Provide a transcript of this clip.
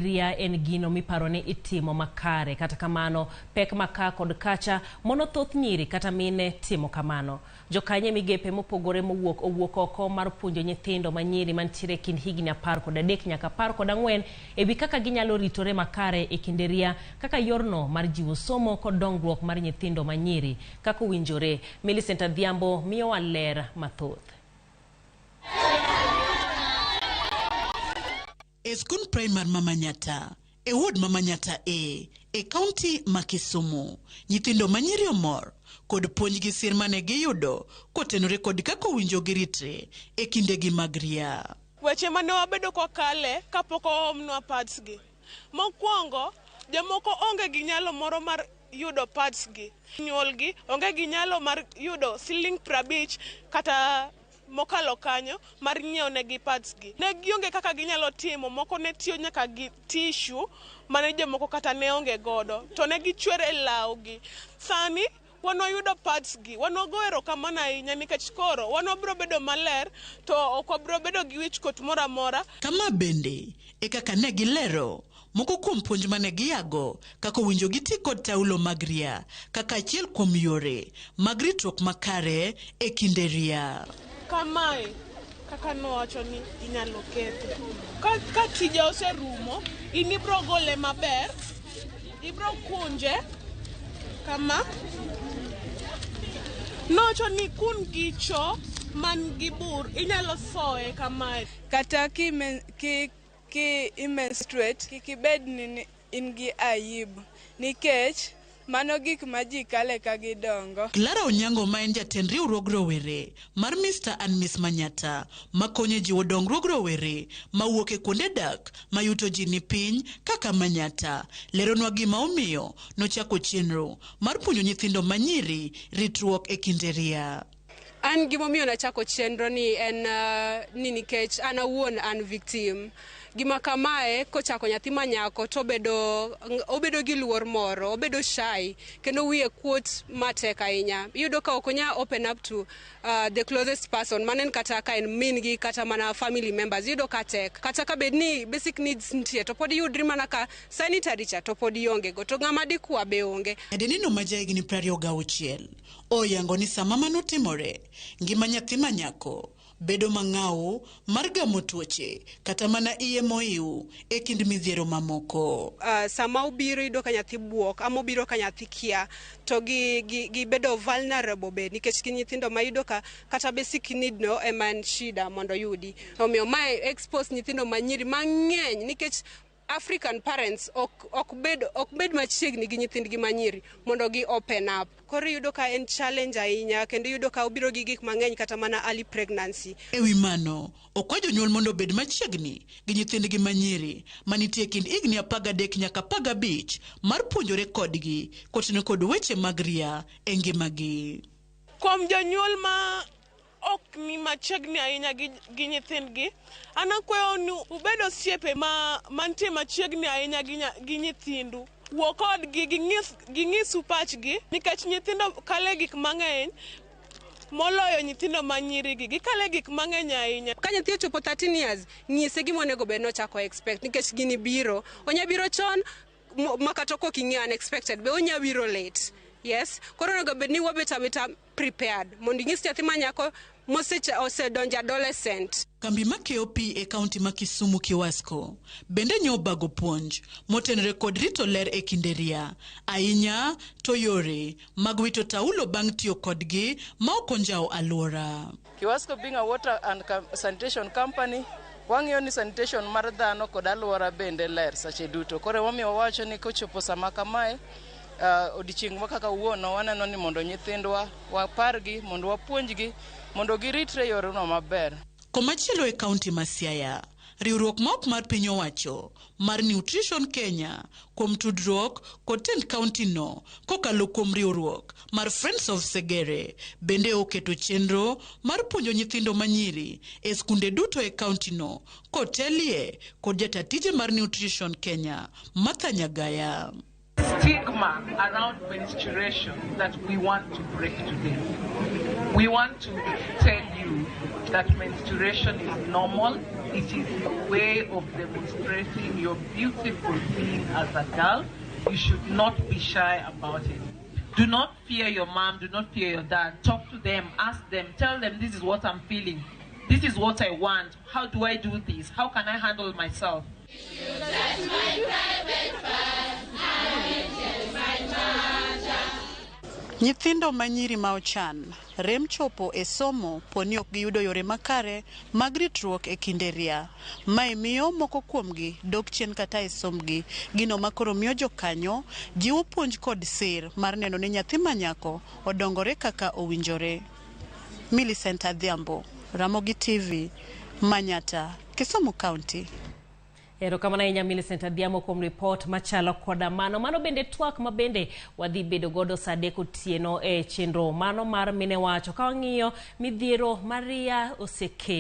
Ria en gino miparo ni itimo makare. Kata kamano, pek ma ka kod kacha mono thoth nyiri kata mine timo kamano. Jokanye migepe mopogore mowuok owuok oko mar puonjo nyithindo manyiri mantiere e kind higni 13 nyaka 14 e wi kaka ginyalo ritore makare e kinde ria kaka yorno mar jiwo somo kod dongruok mar nyithindo manyiri kaka owinjore. Millicent Adhiambo miyowa ler mathoth. E skund praimar ma Manyatta, e ward ma Manyatta A, e kaunti ma Kisumu, nyithindo ma nyiri omor kod puonj gi sir mane giyudo kotenore kod kaka owinjo giritre e kindegi mag ria. Weche mane wabedo kwakale kapok oomnwa pads gi. Mokwongo, jomoko onge gi nyalo moro mar yudo pads gi. Nyuolgi onge gi nyalo mar yudo siling 50 kata mokalo kanyo mar nyiewo negi pads gi. Ne gionge kaka ginyalo timo, moko ne tiyo nyaka gi tissue mane jomoko kata ne onge godo, to ne gichwer e law gi. Sani wan wayudo pads gi, wan wago erokamano ahinya nikech koro wan wabiro bedo maler to ok wabiro bedo gi wichkuot moro amora. Kama bende e kaka ne gilero moko kuom puonj mane giago kaka owinjo giti kod taulo mag ria kaka achiel kuom yore mag ritruok makare e kinde ria. Kamae kaka nowacho ni inyalo kete. Ka tije oserumo, in ibro gole maber, ibro kunje kama. Nowacho ni kun gi cho man gi bur, inyalo soye kamae. Kata ki i menstruate, kik ibed ni in gi aibu, nikech mano gik ma ji kale ka gidongo. Clara Onyango ma en jatend riwruog rowere mar Mr and Miss Manyatta makonyo e jiwo dongruog rowere mawuok e kuonde dak ma yuto ji ni piny kaka Manyatta leronwa gima omiyo nochako chenro mar puonjo nyithindo manyiri ritruok e kinde ria. An gimomiyo nachako chenro ni en ni nikech an awuon an victim. Gima kamae kochako nyathi manyako to obedo gi luor moro, obedo shy kendo wiye kuot matek ahinya. Iyudo ka ok onya open up to the closest person, mano en kata ka en min gi kata mana family members, iyudo ka tek. Kata ka bed ni basic needs nitie to pod iyudri mana ka sanitary cha to pod ionge go, to ng'ama dikwa be onge. Nyadenino ma jahigni 26 oyango ni sama mano timore, ngima nyathi manyako bedo mang'aw mar gamo tuoche kata mana iye moiw e kind midhiero mamoko. Sama obiro iyudo ka nyathi buok ama obiro ka nyathi kia to gi bedo vulnerable be nikech gin nyithindo ma iyudo ka kata basic need no ema en shida mondo oyudi. Omiyo mae expose nyithindo manyiri mang'eny nikech African parents ok bed machiegni gi nyithindgi manyiri mondo gi open up. Koro iyudo ka en challenge ahinya kendo iyudo ka obiro gi gik mang'eny kata mana early pregnancy. E wi mano, okwa jonyuol mondo obed machiegni gi nyithindgi manyiri manitie e kind higni 13 nyaka 15 mar puonjore kodgi kotenore kod weche mag ria e ngimagi. Kuom jonyuol ma ok ni machiegni ahinya gi nyithindgi, an akwayo ni ubed osiepe ma mantie machiegni ahinya gi nyithindu. Wuo kodgi, ging'isu pachgi, nikech nyithindo kale gik mang'eny moloyo nyithindo manyiri gi. Gikale gik mang'eny ahinya. Ka nyathi ochopo 13 years, nyise gima onego bed ni ochako expect nikech gini biro. Onya biro chon ma kata ok ing'eyo unexpected be onya biro late. Yes, koro onego bed ni wabet abeta prepared mondo inyis nyathi manyako osedonjo adolescent. Kambi makeyo pi e kaunti ma Kisumu Kiwasco bende nyobago puonj motenore kod rito ler e kinde ria, ahinya to yore mag wito taulo bang' tiyo kodgi ma ok onjawo alwora. Kiwasco being a water and sanitation company, wang'iyo ni sanitation mar dhano kod alwora bende ler seche duto. Koro emomiyo wawacho ni kochopo sama kamae, odiochieng' ma kaka kawuono waneno ni mondo nyithindwa wapargi, mondo wapuonjgi, mondo giritre e yorno maber. Komachielo e kaunti ma Siaya, riwruok ma ok mar piny owacho mar Nutrition Kenya kuom tudruok kod tend kaunti no kokalo kuom riwruok mar Friends of Segere bende oketo chenro mar puonjo nyithindo manyiri e skunde duto e kaunti no kotelie kod jata tije mar Nutrition Kenya Martha Nyagaya. Stigma around menstruation that we want to break today. We want to tell you that menstruation is normal. It is your way of demonstrating your beautiful being as a girl. You should not be shy about it. Do not fear your mom, do not fear your dad. Talk to them, ask them, tell them this is what I'm feeling. This is what I want. How do I do this? How can I handle myself? Nyithindo ma nyiri ma ochan rem chopo e somo poni ok giyudo yore makare mag ritruok e kinde ria. Mae miyo moko kuomgi dok chien kata e sombgi, gino ma koro miyo jokanyo jiwo puonj kod sir mar neno ni nyathi ma nyako odongore kaka owinjore. Millicent Adhiambo, Ramogi TV, Manyatta, Kisumu County. Erokamano ahinya Millicent Adhiambo kuom ripot machalo koda mano. Mano bende twak ma bende wadhi bedo godo saa 3 otieno e chenro mano mar Mine Wacho. Ka wang'iyo midhiero Maria oseke